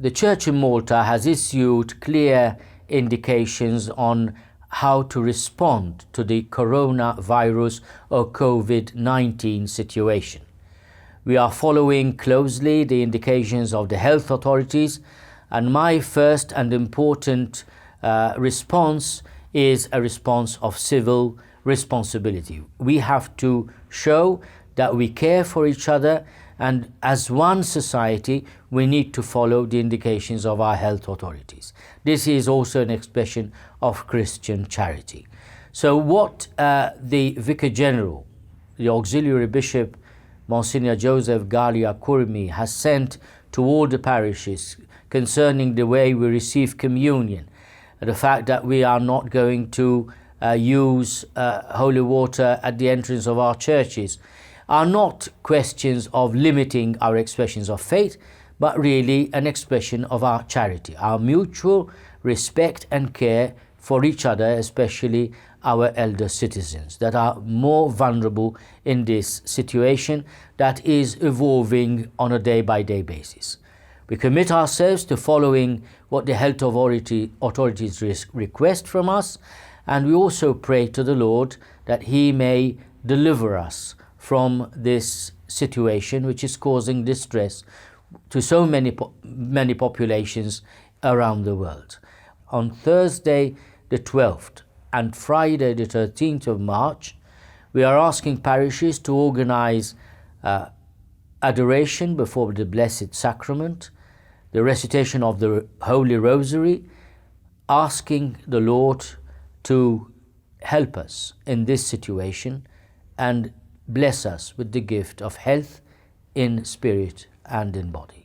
the Church in Malta has issued clear indications on how to respond to the coronavirus or COVID-19 situation. We are following closely the indications of the health authorities, and my first and important response is a response of civil responsibility. We have to show that we care for each other, and as one society we need to follow the indications of our health authorities. This is also an expression of Christian charity. So what the Vicar General, the Auxiliary Bishop, Monsignor Joseph Galia Kurmi, has sent to all the parishes concerning the way we receive communion, the fact that we are not going to use holy water at the entrance of our churches, are not questions of limiting our expressions of faith, but really an expression of our charity, our mutual respect and care for each other, especially our elder citizens that are more vulnerable in this situation that is evolving on a day-by-day basis. We commit ourselves to following what the health authorities request from us, and we also pray to the Lord that He may deliver us from this situation which is causing distress to so many populations around the world. On Thursday the 12th and Friday the 13th of March, we are asking parishes to organize adoration before the Blessed Sacrament, the recitation of the Holy Rosary, asking the Lord to help us in this situation and bless us with the gift of health in spirit and in body.